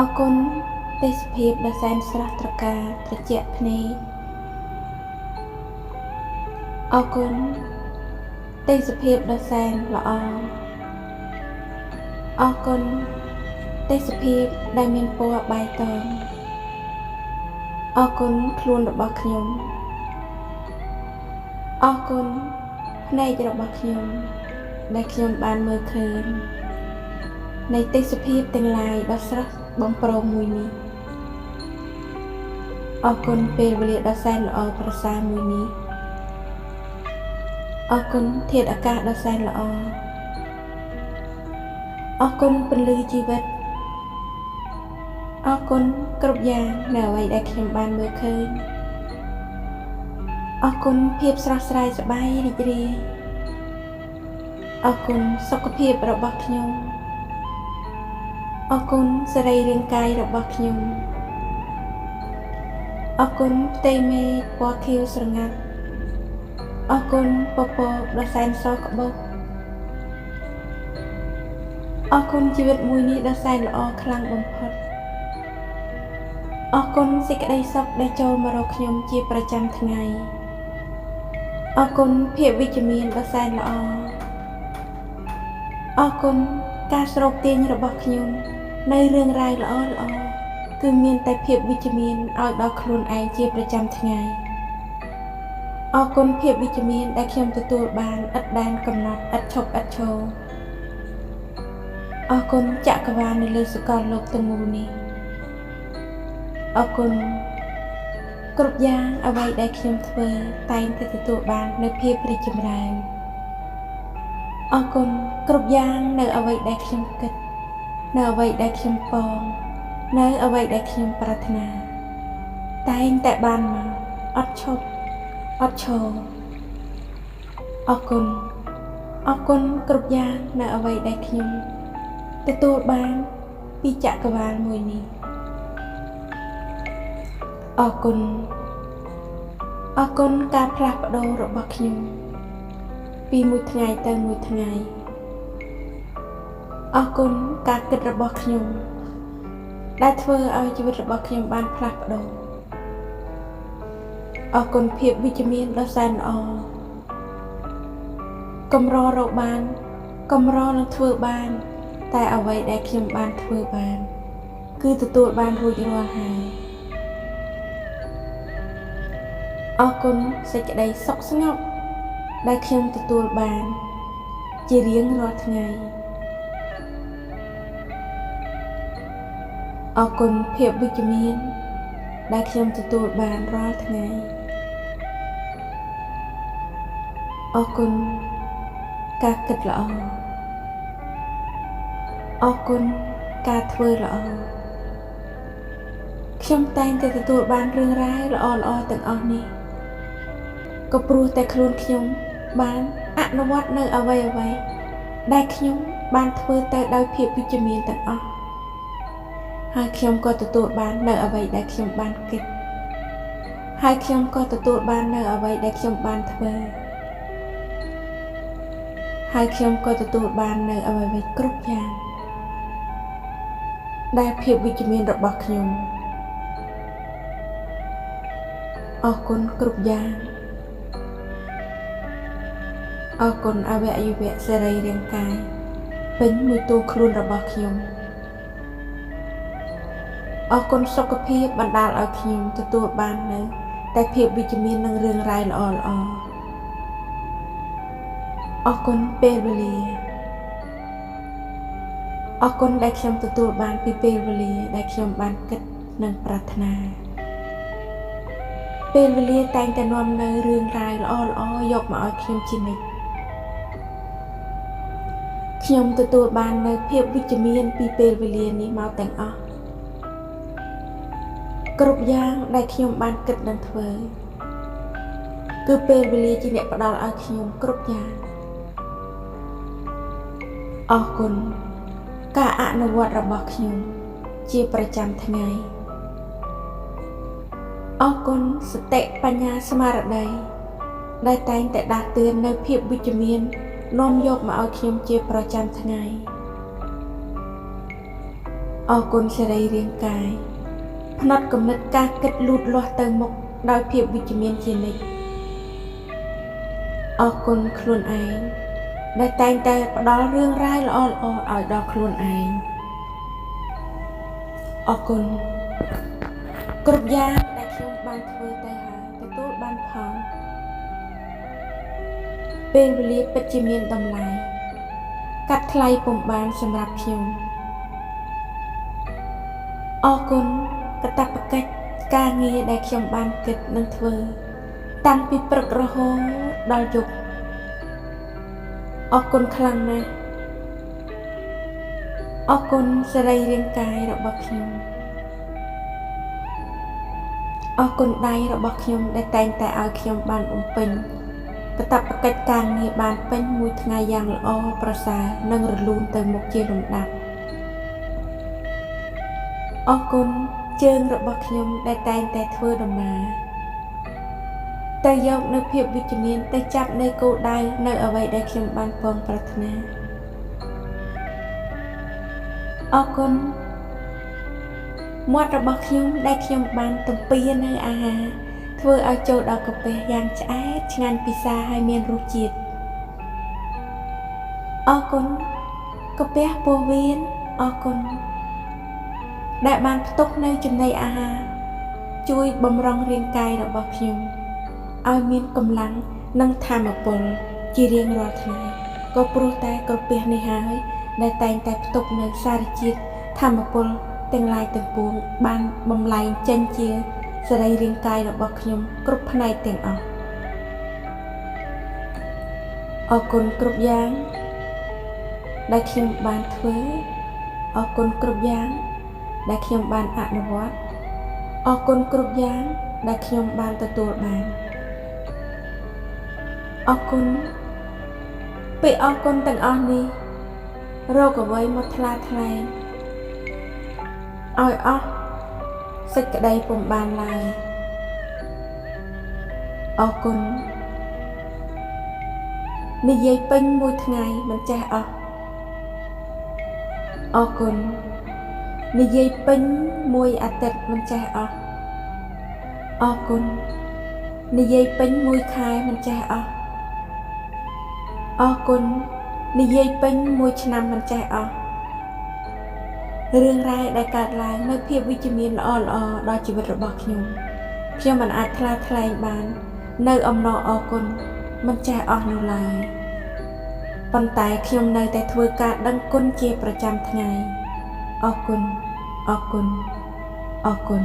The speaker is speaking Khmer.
អរគុណទេសភាពដ៏សែនស្រស់ត្រកាលត្រជាក់ភ្នែកអរគុណទេសភាពដ៏សែនល្អអរគុណទេសភាពដែលមានពណ៌បៃតងអរគុណខ្លួនរបស់ខ្ញុំអរគុណភ្នែករបស់ខ្ញុំដែលខ្ញុំបានមើលឃើញនៃទេសភាពទាំងឡាយដ៏ស្រស់បំព្រងមួយនេះអរគុណពេលវេលាដ៏សែនល្អប្រសើរមួយនេះអរគុណធាតុអាកាសដ៏សែនល្អអរគុណពន្លឺជីវិតអរគុណគ្រប់យ៉ាងនៅអ្វីដែលខ្ញុំបានមើលឃើញអរគុណភាពស្រស់ស្រាយសប្បាយរីករាយអរគុណសុខភាពរបស់ខ្ញុំអរគុណសរីរាង្គកាយរបស់ខ្ញុំអរគុណផ្ទៃមេឃពណ៌ខៀវស្រងាត់អរគុណពពកដ៏សែនសក្បុសអរគុណជីវិតមួយនេះដ៏សែនល្អខ្លាំងបំផុតអរគុណសេចក្តីសុខដែលចូលមករកខ្ញុំជាប្រចាំថ្ងៃអរគុណភាពវិជ្ជមានដ៏សែនល្អអរគុណការស្រូបទាញរបស់ខ្ញុំនៅរឿងរ៉ាវល្អល្អគឺមានតែភាពវិជ្ជមានឲ្យដល់ខ្លួនឯងជាប្រចាំថ្ងៃអរគុណភាពវិជ្ជមានដែលខ្ញុំទទួលបានឥតដែនកំណត់ឥតឈប់ឥតឈរអរគុណចក្រវាលនៅលើសកលលោកទាំងមូលនេះអរគុណគ្រប់យ៉ាងអ្វីដែលខ្ញុំធ្វើតែងតែទទួលបាននូវភាពរីកចម្រើនអរគុណគ្រប់យ៉ាងនៅអ្វីដែលខ្ញុំគិតនៅអ្វីដែលខ្ញុំប៉ងនៅអ្វីដែលខ្ញុំប្រាថ្នាតែងតែបានមកអត់ឈប់អត់ឈរអរគុណអរគុណគ្រប់យ៉ាងនៅអ្វីដែលខ្ញុំទទួលបានពីចក្រវាលមួយនេះអរគុណអរគុណការផ្លាស់ប្ដូររបស់ខ្ញុំពីមួយថ្ងៃទៅមួយថ្ងៃអរគុណការគិតរបស់ខ្ញុំដែលធ្វើឲ្យជីវិតរបស់ខ្ញុំបានផ្លាស់ប្ដូរអរគុណភាពវិជ្ជមានដ៏សែនល្អកម្ររកបានកម្រនឹងធ្វើបានតែអ្វីដែលខ្ញុំបានធ្វើបានគឺទទួលបានរួចរាល់ហើយអរគុណសេចក្តីសុខស្ងប់ដែលខ្ញុំទទួលបានជារៀងរាល់ថ្ងៃអរគុណភាពវិជ្ជមានដែលខ្ញុំទទួលបានរាល់ថ្ងៃអរគុណការគិតល្អអរគុណការធ្វើល្អខ្ញុំតែងតែទទួលបានរឿងរ៉ាវល្អៗទាំងអស់នេះក៏ព្រោះតែខ្លួនខ្ញុំបានអនុវត្តនៅអ្វីៗដែលខ្ញុំបានធ្វើទៅដោយភាពវិជ្ជមានទាំងអស់ហើយខ្ញុំក៏ទទួលបាននៅអ្វីដែលខ្ញុំបានគិតហើយខ្ញុំក៏ទទួលបាននៅអ្វីដែលខ្ញុំបានធ្វើហើយខ្ញុំក៏ទទួលបាននៅអ្វីៗគ្រប់យ៉ាងដែលភាពវិជ្ជមានរបស់ខ្ញុំអរគុណគ្រប់យ៉ាងអរគុណអវយវៈសរីរាង្គកាយពេញមួយតួខ្លួនរបស់ខ្ញុំអរគុណសុខភាពបណ្ដាលឲ្យខ្ញុំទទួលបាននៅតែភាពវិជ្ជមាននិងរឿងរ៉ាវល្អៗអរគុណពេលវេលាអរគុណដែលខ្ញុំទទួលបានពីពេលវេលាដែលខ្ញុំបានគិតនិងប្រាថ្នាពេលវេលាតែងតែនាំនៅរឿងរ៉ាវល្អៗយកមកឲ្យខ្ញុំជានិច្ចខ្ញុំទទួលបាននៅភាពវិជ្ជមានពីពេលវេលានេះមកទាំងអស់គ្រប់យ៉ាងដែលខ្ញុំបានគិតនិងធ្វើគឺពេលវេលាជាអ្នកផ្ដល់ឲ្យខ្ញុំគ្រប់យ៉ាងអរគុណការអនុវត្តរបស់ខ្ញុំជាប្រចាំថ្ងៃអរគុណសតិបញ្ញាស្មារតីដែលតែងតែដាស់តឿននៅភាពវិជ្ជមាននាំយកមកឲ្យខ្ញុំជាប្រចាំថ្ងៃ អរគុណសរីរាង្គកាយផ្នត់គំនិតការគិតលូតលាស់ទៅមុខដោយភាពវិជ្ជមានជានិច្ចអរគុណខ្លួនឯងដែលតែងតែផ្ដល់រឿងរ៉ាវល្អៗឲ្យដល់ខ្លួនឯងអរគុណគ្រប់យ៉ាងដែលខ្ញុំបានធ្វើទៅហើយទទួលបានផលពេលវេលាពិតជាមានតម្លៃកាត់ថ្លៃពុំបានសម្រាប់ខ្ញុំអរគុណកាតព្វកិច្ចការងារដែលខ្ញុំបានគិតនិងធ្វើតាំងពីព្រឹករហូតដល់យប់អរគុណខ្លាំងណាស់អរគុណសរីរាង្គកាយរបស់ខ្ញុំអរគុណដៃរបស់ខ្ញុំដែលតែងតែឲ្យខ្ញុំបានបំពេញកាតព្វកិច្ចការងារបានពេញមួយថ្ងៃយ៉ាងល្អប្រសើរនិងរលូនទៅមុខជាលំដាប់អរគុណជើងរបស់ខ្ញុំដែលតែងតែធ្វើដំណើរទៅយកនៅភាពវិជ្ជមានទៅចាប់នៅគោលដៅនៅអ្វីដែលខ្ញុំបានពងប្រាថ្នាអរគុណមាត់របស់ខ្ញុំដែលខ្ញុំបានទំពានៅអាហារធ្វើឲ្យចូលដល់កាពះយ៉ាងឆ្អែតឆ្ងាញ់ពិសាហើយមានរសជាតិអរគុណកាពះពោះវៀនអរគុណដែលបានផ្ទុកនៅចំណីអាហារជួយបំរុងរាងកាយរបស់ខ្ញុំឲ្យមានកម្លាំងនិងថាមពលជារៀងរាល់ថ្ងៃក៏ព្រោះតែក្រពះនេះហើយដែលតែងតែផ្ទុកនៅសារជាតិថាមពលទាំងឡាយទាំងពួងបានបំលែងចេញជាសរីរាង្គកាយរបស់ខ្ញុំគ្រប់ផ្នែកទាំងអស់អរគុណគ្រប់យ៉ាងដែលខ្ញុំបានធ្វើអរគុណគ្រប់យ៉ាងដែលខ្ញុំបានអនុវត្តអរគុណគ្រប់យ៉ាងដែលខ្ញុំបានទទួលបានអរគុណពេលអរគុណទាំងអស់នេះរកអ្វីមកថ្លាថ្លែងឲ្យអស់សេចក្តីពុំបានឡើយអរគុណនិយាយពេញមួយថ្ងៃមិនចេះអស់អរគុណនិយាយពេញមួយអាទិត្យមិនចេះអស់អរគុណនិយាយពេញមួយខែមិនចេះអស់អរគុណនិយាយពេញមួយឆ្នាំមិនចេះអស់រឿងរ៉ាវដែលកើតឡើងនៅភាពវិជ្ជមានល្អៗដល់ជីវិតរបស់ខ្ញុំខ្ញុំមិនអាចថ្លាថ្លែងបាននៅអំណរអគុណមិនចេះអស់នោះឡើយប៉ុន្តែខ្ញុំនៅតែធ្វើការដឹងគុណជាប្រចាំថ្ងៃអរគុណអរគុណអរគុណ